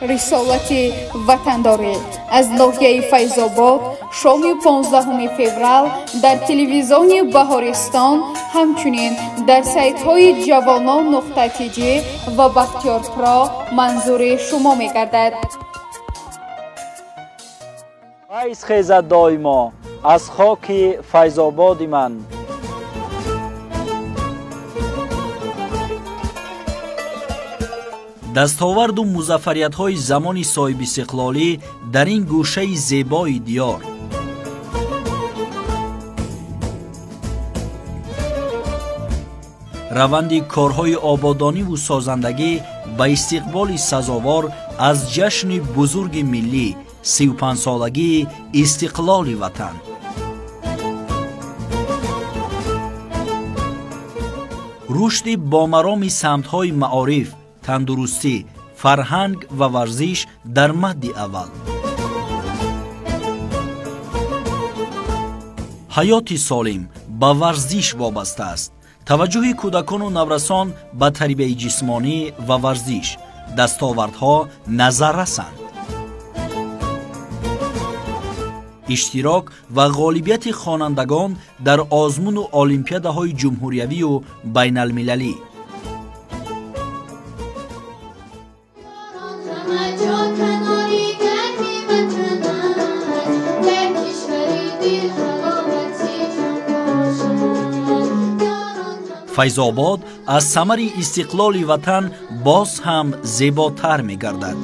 Рисолати ватандорӣ аз ноҳияи Файзобод шоми 15 феврал дар телевизиони Баҳористон, ҳамчунин дар сайтҳои ҷавонон нуқта тж ва Бахтиёр Про манзури шумо мегардад. Файз хезад доимо аз хоки Файзободи ман. Дастоварду музаффариятҳои замони соҳибистиқлолӣ дар ин гӯшаи зебои диёр. Раванди корҳои ободониву созандагӣ ба истиқболи сазовор аз ҷашни бузурги миллӣ 35-солагии истиқлоли ватан. Рушди бомароми самтҳои маориф, тандурустӣ, фарҳанг ва варзиш дар мадди аввал. Ҳаёти солим ба варзиш вобаста аст. Таваҷҷӯҳи кӯдакону наврасон ба тарбияи ҷисмонӣ ва варзиш, дастовардҳо назаррасанд. Иштирок ва ғолибияти хонандагон дар озмуну олимпиадаҳои ҷумҳуриявию байналмилалӣ. Файзобод аз самари истиқлоли ватан боз ҳам зеботар мегардад.